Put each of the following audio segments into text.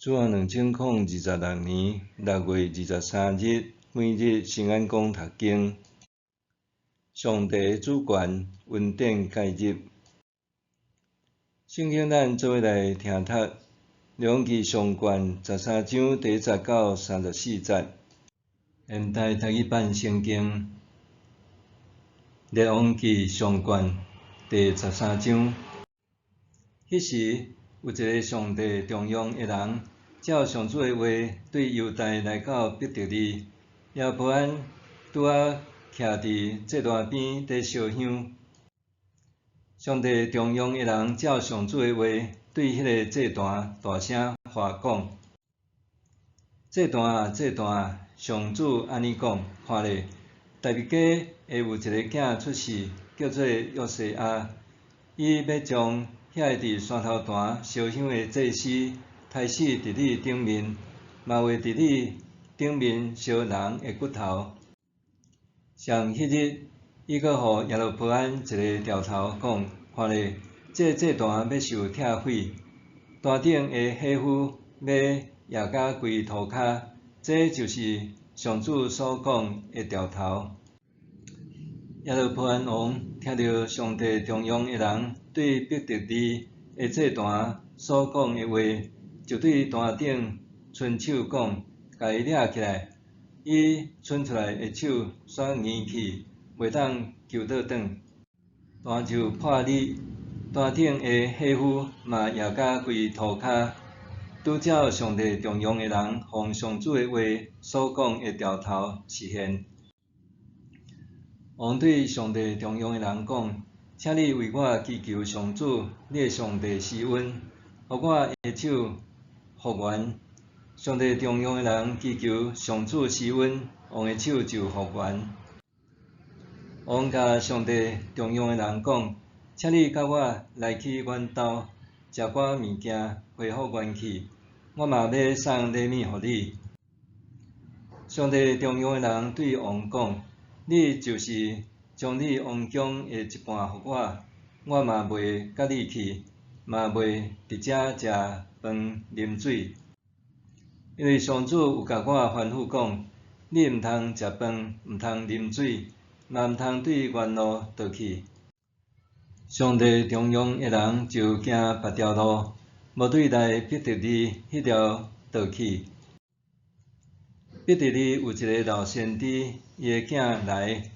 主后2026年6月23日，每日新眼光读经。上帝主权，恩典介入。圣经咱做伙来听读《列王记上卷》13章第1节到34节。现代台语版圣经《列王记上卷》第十三章。彼时，有一个上帝重用的人，照上主的话，對猶大來到伯特利。耶羅波安拄仔徛佇祭壇邊咧燒香。上帝重用的人照上主的話，對彼个祭壇大聲話講：祭壇啊，祭壇啊，上主按呢講，看咧，大衛家會有一个囝出世，叫做約西亞，伊欲將遐個佇山頭壇燒香的祭司刣死佇你頂面，嘛會佇你頂面燒人的骨頭。上彼日，伊閣予耶羅波安一个兆頭，講：看咧，這祭壇欲受拆毀，壇頂的火斧欲壓甲規塗跤。這就是上主所講的兆頭。耶羅波安王聽著上帝重用的人對伯特利的祭壇所講的話，就對壇頂伸手講：共伊掠起來！伊伸出來的手煞硬去，袂當救倒轉。壇就破裂，壇頂的火斧嘛壓甲規塗跤。拄照上帝重用的人奉上主的話所講的兆頭實現。王對上帝重用的人講：請你為我祈求上主，你的上帝施恩，予我的手復原。上帝重用的人祈求上主施恩，王的手就復原。王共上帝重用的人講：請你佮我來去阮兜，食寡物件，恢復元氣。我嘛欲送禮物予你。上帝重用的人對王講：你就是將你王宮的一半予我，我嘛袂佮你去，嘛袂佇遮食飯啉水。因為上主有共我吩咐講：你毋通食飯，毋通啉水，嘛毋通對原路倒去。上帝重用的人就行別條路，無對來伯特利彼條倒去。伯特利有一个老先知，伊的囝來，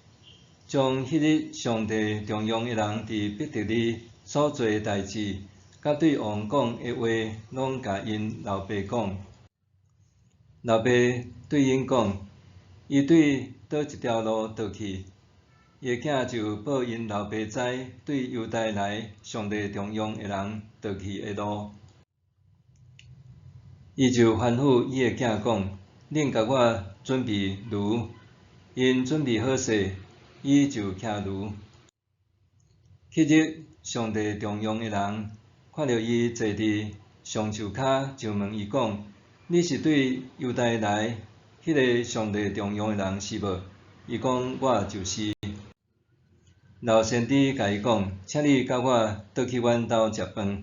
將彼日上帝重用的人佇伯特利所做的代誌，佮對王講的話，攏共𪜶老爸講。老爸對𪜶講：伊對佗一條路倒去？伊的囝就報𪜶老爸知，對猶大來上帝重用的人倒去的路。伊就吩咐伊的囝講：恁共我準備驢。𪜶準備好勢，伊就騎驢。彼日，上帝重用的人看著伊坐佇橡樹跤，就問伊講：你是對猶大來彼个上帝重用的人是無？伊講：我就是。老先知共伊講：請你佮我倒去阮兜食飯。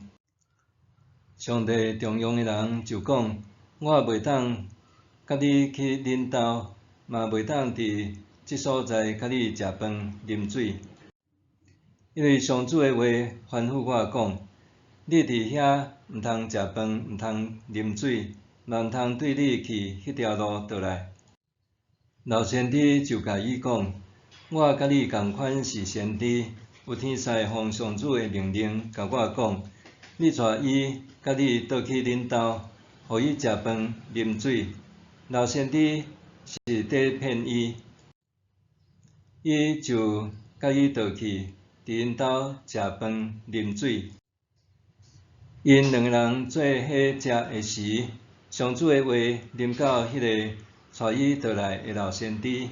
上帝重用的人就講：我袂當佮你去恁兜，嘛袂當佇這所在佮你食飯啉水。因為上主的話吩咐我講：你佇遐毋通食飯，毋通啉水，嘛毋通對你去彼條路倒來。老先知就共伊講：我佮你仝款是先知，有天使奉上主的命令共我講：你帶伊佮你倒去恁兜，予伊食飯啉水。老先知是佇騙伊，伊就佮伊倒去，佇𪜶兜食飯啉水。𪜶兩个人做伙食的時，上主的話臨到彼个帶伊倒來的老先知，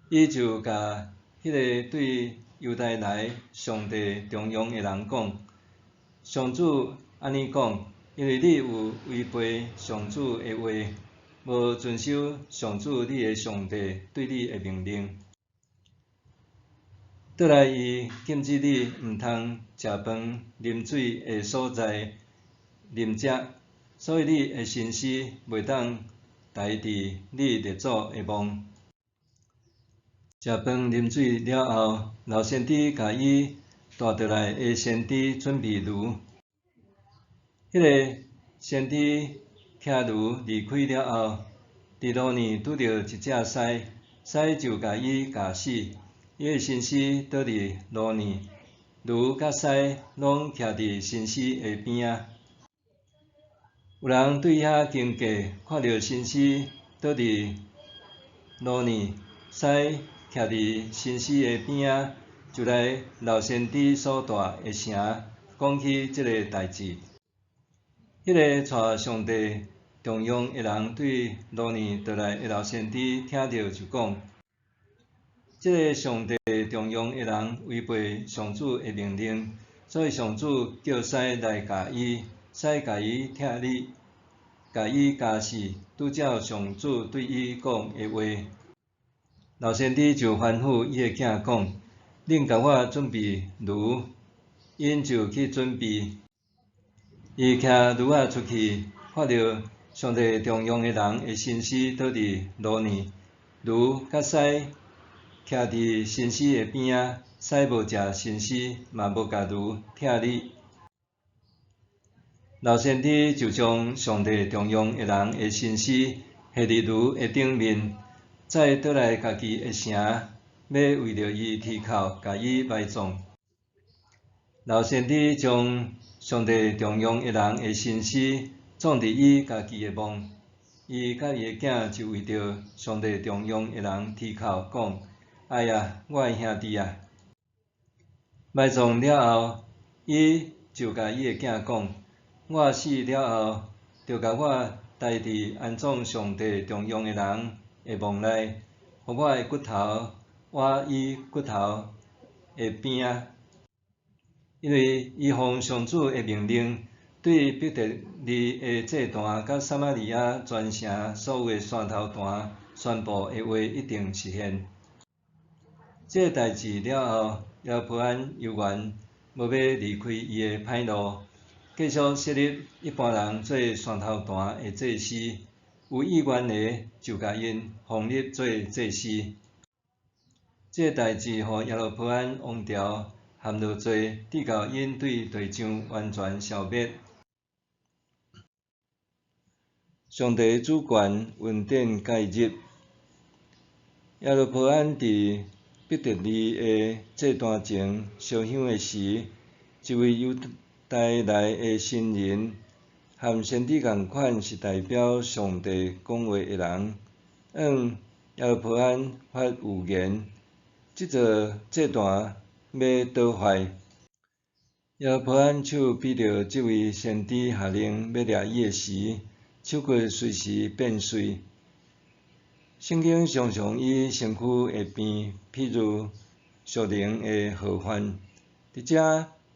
伊就共彼个對猶大來上帝重用的人講：上主按呢講，因為你有違背上主的話，無遵守上主你的上帝對你的命令，倒來伊禁止你毋通食飯、啉水的所在啉食，所以你的身屍袂當待佇你列祖的墓。食飯啉水了後，老先知共伊帶倒來的先知準備驢。彼个先知騎驢離開了後，佇路呢拄著一隻獅，獅就共伊咬死，伊的身屍倒佇路呢，驢佮獅攏徛佇身屍的邊仔。有人對遐經過，看著身屍倒佇路呢，獅徛佇身屍的邊仔，就來老先知所蹛的城，講起這个代誌。彼个帶上帝重用的人對路呢倒來的老先知聽著就講：這个上帝重用的人違背上主的命令，所以上主叫獅來咬伊，獅共伊拆裂，共伊咬死，拄照上主對伊講的話。老先知就吩咐伊的囝講：恁共我準備驢，𪜶就去準備。伊騎驢仔出去，看著上帝重用的人的身屍倒佇路呢，驢佮獅徛佇身屍的邊仔，獅無食身屍，嘛無共驢拆裂。老先知就將上帝重用的人的身屍下佇驢的頂面，再倒來家己的城，欲為著伊啼哭，共伊埋葬。老先知將上帝重用的人的身屍葬佇伊家己的墓，伊佮伊的囝就為著上帝重用的人啼哭，講：哎呀，我的兄弟啊！埋葬了後，伊就共伊的囝講：我死了後，著共我抬佇安葬上帝重用的人的墓內，予我的骨頭倚伊骨頭的邊仔。因為伊奉上主的命令，對伯特利的祭壇佮撒瑪利亞全城所有的山頭壇宣布的話一定實現。這个代誌了後，耶羅波安猶原無欲離開伊的歹路，繼續設立一般人做山頭壇的祭司，有意願的就共𪜶封立做祭司。這个代誌予耶羅波安王朝陷落罪，直到𪜶對地上完全消滅。上帝主權恩典介入，耶羅波安佇伯特利的祭壇前燒香的時，一位猶大來的新人，和先知仝款是代表上帝講話的人，向耶羅波安發預言，這座祭壇欲倒壞。耶羅波安手比著這位先知下令欲掠伊的時，手骨隨時變碎。聖經常常以身軀的病比喻屬靈的禍患。佇遮，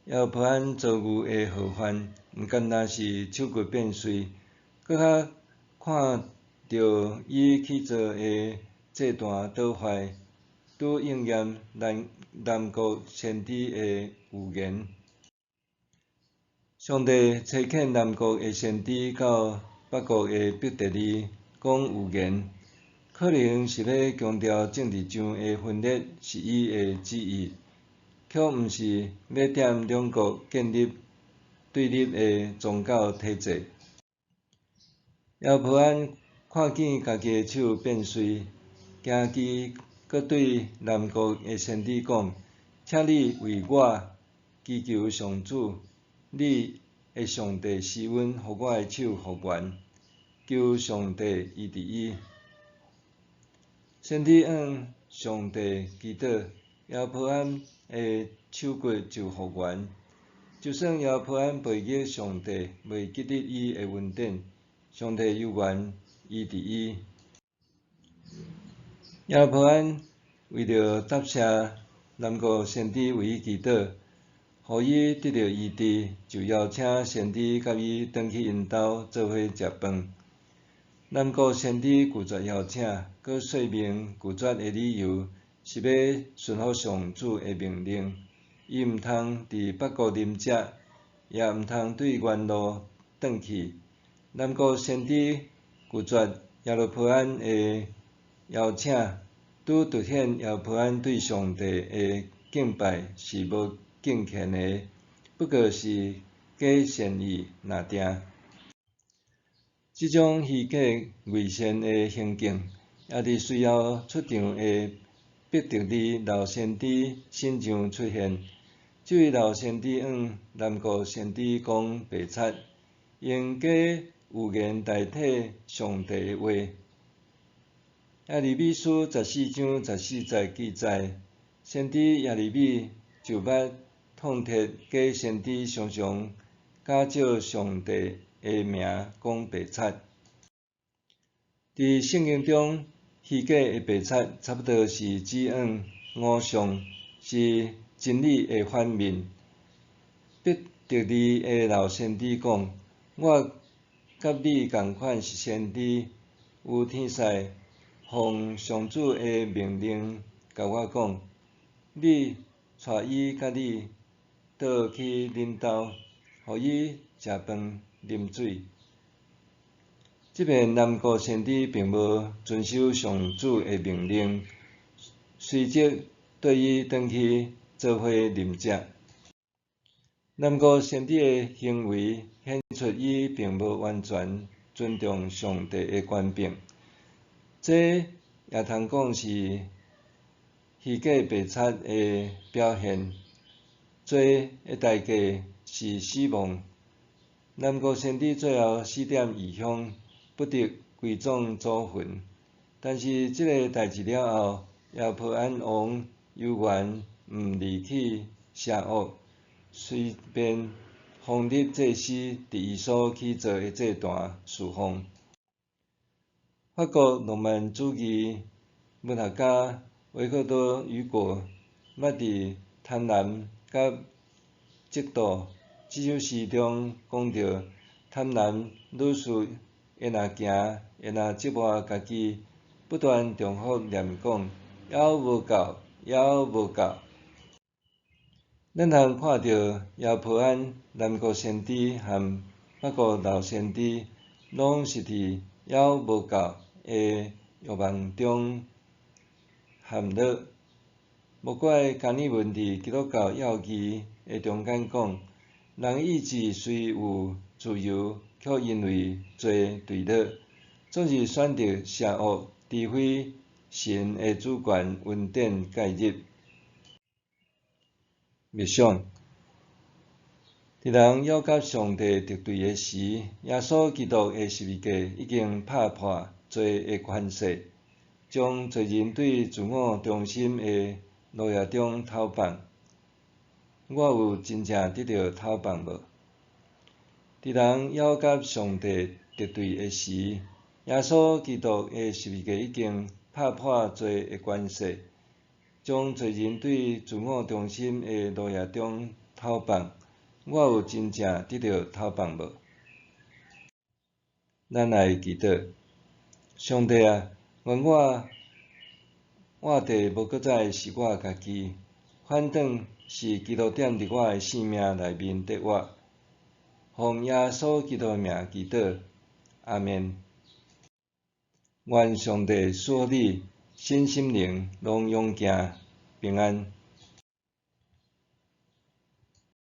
耶羅波安遭遇的禍患，毋干焦是手骨變碎，閣較看著伊起造的祭壇倒壞，拄應驗南南國先知的預言。上帝差遣南國的先知到北國的伯特利講預言，可能是欲強調政治上的分裂是伊的旨意，卻毋是欲踮兩國建立對立的宗教體制。耶羅波安看見家己的手變碎，驚奇，閣對南國的先知講：請你為我祈求上主，你的上帝施恩，予我的手復原，求上帝醫治伊。先知向上帝祈禱，耶羅波安的手骨就復原。就算耶羅波安背逆上帝，袂記得伊的恩典，上帝猶原醫治伊。耶羅波安為著答謝南國先知為伊祈禱，予伊得著醫治，就邀請先知佮伊轉去𪜶兜做伙食飯。南國先知拒絕邀請，閣說明拒絕的理由是欲順服上主的命令，伊毋通佇北國啉食，也毋通對原路轉去。南國先知拒絕耶羅波安的邀請，拄凸顯耶羅波安對上帝的敬拜是無敬虔的，不過是假善意爾定。這種虛假偽善的行徑，也佇隨後出場的伯特利老先知身上出現。這位老先知向南國先知講白賊，用假預言代替上帝的話。耶利米書14章14節記載，先知耶利米就捌痛斥假先知常常假借上帝的名講白賊。佇聖經中，虛假的白賊差不多是指向偶像，是真理的反面。伯特利的老先知講：我佮你仝款是先知，有天使奉上主的命令共我講：你帶伊佮你倒去恁兜，予伊食飯啉水。這遍南國先知並無遵守上主的命令，隨即綴伊轉去做伙啉食。南國先知的行為顯出伊並無完全尊重上帝的權柄，這也通講是虛假白賊的表現。罪的代價是死亡。南國先知最後死踮異鄉，不得歸葬祖墳。但是這个代誌了後，耶羅波安王猶原毋離棄邪惡，隨便封立祭司佇伊所起造的祭壇事奉。法國浪漫主義文學家維克多·雨果捌佇《貪婪佮嫉妒》這首詩中講著，貪婪女士會若行，會若折磨家己，不斷重複念講，猶無夠，猶無夠。咱通看著耶羅波安、南國先知和北國老先知，攏是佇猶無夠的欲望中陷落。無怪加爾文佇基督教要義的中間講，人意志雖有自由，卻因為罪墜落，總是選擇邪惡，除非神的主權恩典介入。默想，佇人猶佮上帝敵對的時，耶穌基督的十字架已經拍破罪的權勢，將罪人對自我中心的奴役中解放。我有真正得著解放無？佇人猶佮上帝敵對的時，耶穌基督的十字架已經拍破罪的權勢，將罪人對自我中心的奴役中解放。我有真正得著解放無？咱來祈禱，上帝啊，願我活的無閣再是我家己，反轉是基督踮佇我的生命內面得活。奉耶穌基督的名祈禱，阿們。願上帝賜予你身心靈攏勇健平安。